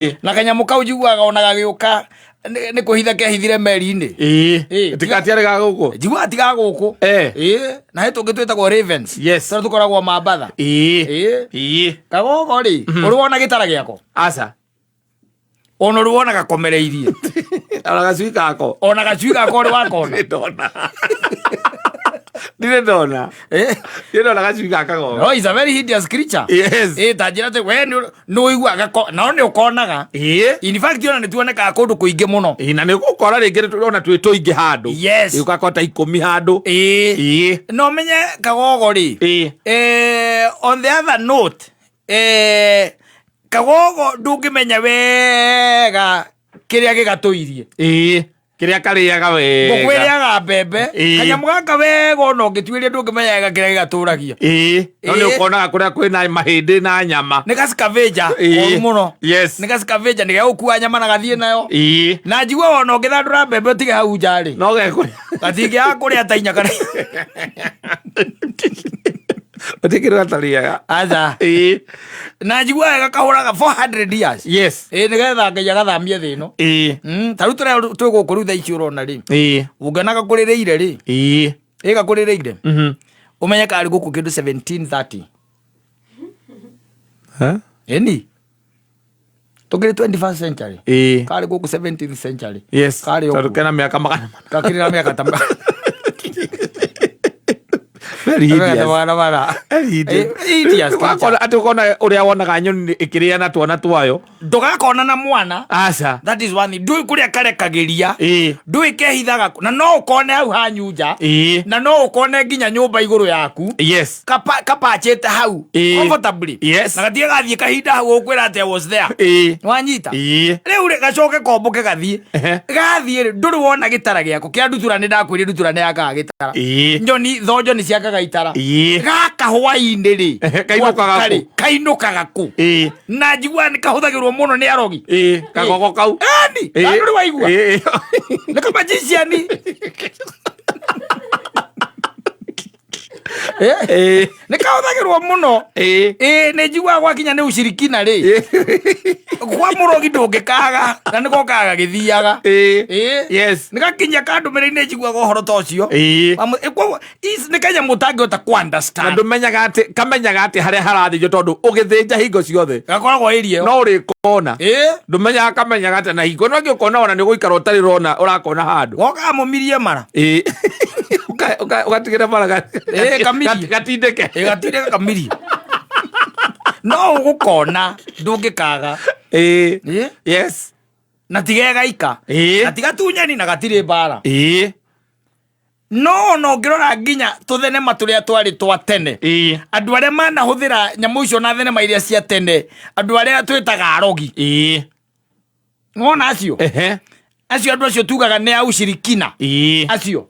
Na kanyamũ kau njiguaga ona gagĩũka nĩ kũhitha kehithire meri-inĩ. Ĩĩ. Ĩĩ. Tikatiarĩ ga gũkũ. Njiguaga tiga gũkũ. Ĩĩ, na he tũngĩ twĩtagwo ravens. Tũrĩa tũkoragwo Mambatha. Ĩĩ. Kagogo rĩ, ũrĩ wona gĩtara gĩako? Aca. Ona ũrĩ wona gakomereirie? Ona gacui gako. Ona gacui gako ũrĩ wakona? Ndirĩ ndona. Ndirĩ ndona. Ndirĩ ndona gacui ga kagogo. No, it's a very hideous creature. Ĩĩ, ta njĩra atĩ we nĩ ũiguaga no nĩ ũkonaga. In fact, ona nĩ tuonekaga kũndũ kũingĩ mũno. Ĩĩ, na nĩ ũgũkora rĩngĩ ona twĩ tũingĩ handũ. Ĩĩ, ũgakora ta 10 handũ. Ĩĩ. No menye kagogo rĩ. On the other note, kagogo ndũngĩmenya wega kĩrĩa gĩgatũirie. Ĩĩ, kĩrĩa karĩaga wega. Ngũkũ ĩrĩaga mbembe. Kanyamũ gaka wega ona ũngĩtuĩria ndũngĩmenya wega kĩrĩa gĩgatũragia. Ĩĩ, no nĩ ũkonaga kũrĩa kwĩna mahĩndĩ na nyama. Nĩ gacikavenja koru mũno. Nĩ gacikavenja, nĩ gegũkua nyama na gathiĩ nayo. Na njigua ona ũngĩthandũra mbembe ũtige hau nja rĩ. No gekũrĩa. Gatingĩaga kũrĩa ta inya kana. Gũtirĩ kĩndũ gatarĩaga. Aca. Ĩĩ. Na njigua wega kahũraga 400 years. Ĩĩ, nĩgetha Ngai agathamie thĩ ĩno. Ta rĩu tũrĩa twĩ gũkũ rĩu thaa ici ũrona rĩ. Ũngĩona gakũrĩrĩire rĩ. Ĩ gakũrĩrĩire. Ũmenye karĩ gũkũ kĩndũ 1730. Ĩni. Tũkĩrĩ 21st century. Karĩ gũkũ 17th century. Karĩ Tondũ okuo. kena mĩaka 400. Gakĩrĩ na mĩaka ta Very hideous. Barabara. Very hideous. Hideous creature. Ũgakora atĩ ũkona ũrĩa wonaga nyoni ĩkĩrĩa na twana twayo. Ndũgakona na mwana. Aca. That is one thing. Ndũĩ kũrĩa karekagĩria. Ndũĩ kehithaga kũ. Na no ũkone hau hanyu nja. Na no ũkone nginya nyũmba igũrũ yaku. Kapachĩte hau. Comfortably. Na gatige gathiĩ kahinda hau ũkwĩra atĩ I was there. Wanyita? Rĩu rĩ gacoke kombũke gathiĩ. Gathiĩ rĩ, ndũrĩ wona gĩtara gĩako kĩa ndutura. Nĩ ndakwĩrire ndutura nĩ yakaga gĩtara. Nyoni thonjo nĩ ciakaga itara. Gaka hwainĩ rĩ, Kainũkaga gwatuka rĩ, kũ? Kainũkaga kũ? Na njiguaga nĩ kahũthagĩrwo mũno nĩ arogi. Kagogo kau. Eni, na ndũrĩ waigua? Nĩ kamagiciani. Nĩ kahũthagĩrwo mũno. Ĩĩ, nĩ njiguaga gwakinya nĩ ucirikina rĩ, kwa mũrogi ndũngĩkaga, na nĩ gokaga gagĩthiaga. Ĩĩ. Nĩ gakinya kandũmĩrĩri, nĩ njiguaga ũhoro ta ũcio. Koguo nĩ kanyamũ ũtangĩhota kũ Na understand. Ndũmenyaga atĩ kamenyaga atĩ harĩa harathĩnjwo, tondũ ũgĩthĩnja hingo ciothe Gakoragwo area ĩyo. No ũrĩkona. Ndũmenyaga kamenyaga atĩ na hingo no ĩngĩ ũkona ona nĩ ũgũikara ũtarĩ ũrona ũrakona handũ. Gokaga mũmirie mara. Ĩĩ. Ũgatigĩra mara Ĩĩ, kamirie. Gatindĩke. Ĩĩ, gatindĩke kamirie. No ũgũkona, ndũngĩkaga. Ĩĩ. Na tigegaika. Na tigatunyani na gatirĩ mbara. No ona ũngĩrora nginya tũthenema tũrĩa twarĩ twa tene, andũ arĩa manahũthĩra nyamũ icio na thenema iria cia tene, andũ arĩa twĩtaga arogi, nĩwona acio, acio andũ acio tugaga nĩ a ushirikina, acio,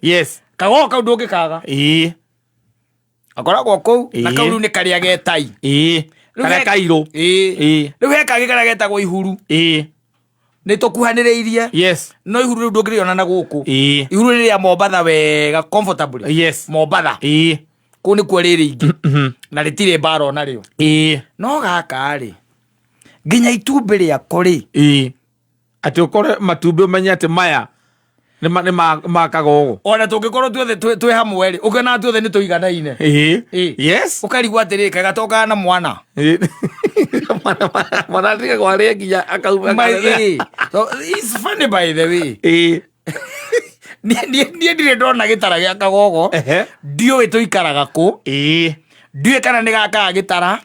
kagogo kau ndũngĩkaga. Gakoragwo kũu na kau rĩu nĩ karĩa getai. Rĩu Karĩa kairũ. Ĩĩ. Rĩu he kangĩ karĩa getagwo ihuru. Nĩ tũkuhanĩrĩirie. No ihuru rĩu ndũngĩrĩona na gũkũ. Ihuru rĩ rĩa Mombatha wega comfortably. Mombatha. Kũu nĩkuo rĩrĩ ingĩ. Na rĩtirĩ mbara ona rĩo. No gaka rĩ, nginya itumbĩ rĩako rĩ. Atĩ ũkore matumbĩ ũmenye atĩ maya nĩ ma kagogo. Ona tũngĩkorwo tuothe twĩ hamwe rĩ, ũkĩona tuothe nĩ tũiganaine. Ũkarigwo atĩrĩ, kaĩ gatokaga na mwana? Mwana atigagwo arĩe nginya akauma. Ĩĩ. So, it's funny by the way. Niĩ ndirĩ ndona gĩtara gĩa kagogo. Ndiũĩ tũikaraga kũ. Ndiũĩ kana nĩ gakaga gĩtara.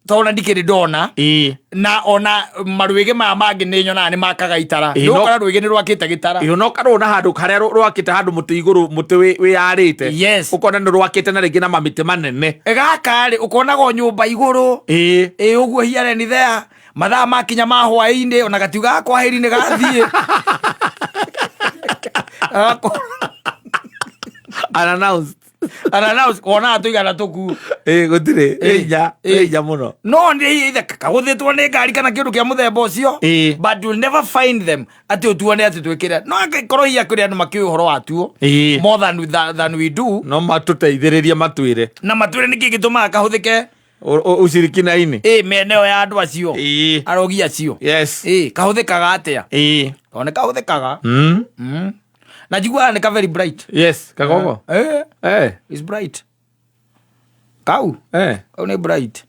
Tondũ ona ndikĩrĩ ndona. Na ona marwĩgĩ maya mangĩ nĩ nyonaga nĩ makaga itara. Ĩĩ, Nĩ ũkora rwĩgĩ nĩ rwakĩte gĩtara. Ĩĩ, no karona handũ harĩa rwakĩte handũ mũtĩ igũrũ, mũtĩ wĩyarĩte. Ũkona nĩ rwakĩte na rĩngĩ na mamĩtĩ manene. Gaka rĩ, ũkonaga o nyũmba igũrũ. Ĩĩ, ũguo here and there. Mathaa makinya ma hwaĩ-inĩ, ona gatiugaga kwahĩri, nĩ gathiĩ. Unannounced. Unannounced, wonaga tũigana tũkuo. Ĩĩ, gũtirĩ. Ĩ inya, ĩ inya mũno. No nĩ ithe kagũthĩtwo nĩ ngari kana kĩndũ kĩa mũthemba ũcio. But you'll never find them atĩ ũtuone atĩ twĩkĩre. No angĩkorwo hihi kũrĩ andũ makĩũĩ ũhoro watuo more than we do. No matũteithĩrĩrie matwĩre. Na matwĩre nĩkĩ gĩtũmaga kahũthĩke. Ucirikina-inĩ. Ĩ mĩena ĩyo ya andũ acio. Ĩĩ. Arogi acio. Yes. Ĩ kahũthĩkaga atĩa? Ĩĩ. Tondũ nĩ kahũthĩkaga. Na njiguaga nĩ ka very bright. Yes, kagogo. Eh, Eh. is bright. Kau. Eh. Kau nĩ bright.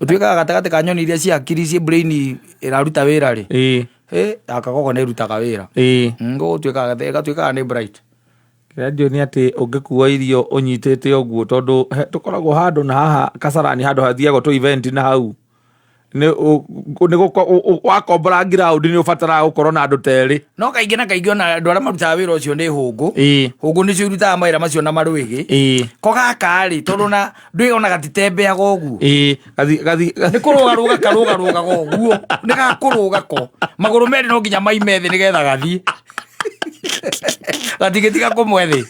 Ũtuĩkaga gatagatĩ ka nyoni iria cia hakiri ciĩ brain ĩraruta wĩra rĩ. Ĩĩ. Ĩ ya kagogo nĩ ĩrutaga wĩra. Ĩĩ. Gũtuĩkaga ĩgatuĩkaga nĩ bright. Kĩrĩa njũĩ nĩ atĩ ũngĩkua irio ũnyitĩte ũguo tondũ tũkoragwo handũ na haha Kasarani handũ hathiagwo tũ event na hau nĩ wakombora ground nĩ ũbataraga gũkorwo na andũ ta erĩ. No kaingĩ na kaingĩ ona andũ arĩa marutaga wĩra ũcio nĩ hũngũ. Ĩĩ. Hũngũ nĩcio irutaga mawĩra macio na marwĩgĩ. Ĩĩ. Ko gaka rĩ tondũ na ndũĩ ona gatitembeaga ũguo. Ĩĩ. Gathi gathi Nĩ kũrũgarũga karũgarũgaga ũguo. Nĩ gakũrũga ko. Magũrũ merĩ no nginya maime thĩ nĩgetha gathiĩ. Gatingĩtiga kũmwe thĩ.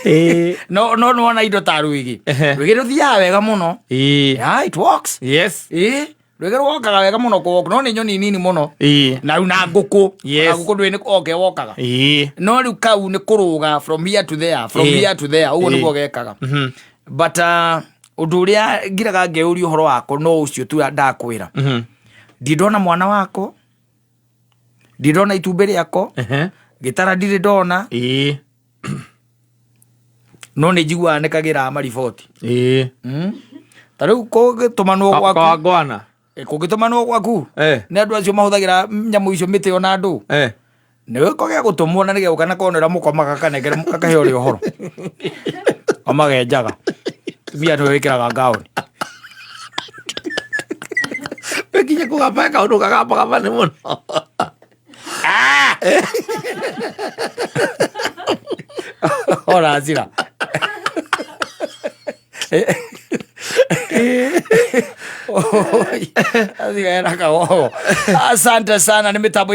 Ĩĩ. No no nĩwona indo ta rwĩgĩ. Ehe. Rwĩgĩ rũthiaga wega mũno. Ĩĩ. Yeah, it works. Yes. Ĩĩ. Rwĩgĩ rwokaga wega mũno kũ no nĩ nyoni nini mũno. Ĩĩ. Na rĩu na ngũkũ. Yes. Na ngũkũ ndũĩ nĩ oke wokaga. Ĩĩ. No rĩu kau nĩ kũrũga from here to there, from Ĩĩ. here to there, ũguo Ĩĩ. nĩguo gekaga. But ũndũ ũrĩa ngiraga ngeyũria ũhoro wako no ũcio tu ndakwĩra. Ndirĩ ndona mwana wako, ndirĩ ndona itumbĩ rĩako, Ehe. gĩtara ndirĩ ndona, Ĩĩ. no nĩ njiguaga nĩ kagĩraga mariboti. Ĩĩ. Ta rĩu kũngĩtũmanwo gwaku, Kawangwana. Kũngĩtũmanwo gwaku Eh. nĩ andũ acio mahũthagĩra nyamũ icio mĩtĩ ona andũ. Eh. Nĩ kũgĩa gũtũmwo na nĩgegũka na kona ũrĩa mũkomaga kanengere gakahe ũrĩa ũhoro. Omagenjaga. Tumia nĩwe wĩkĩraga ngaũni. Nginya kũgamba kaũndũ kagambaga bani mũno. Ora njira. Oi, athigera kagogo. Asante sana nĩ mĩtambo-inĩ.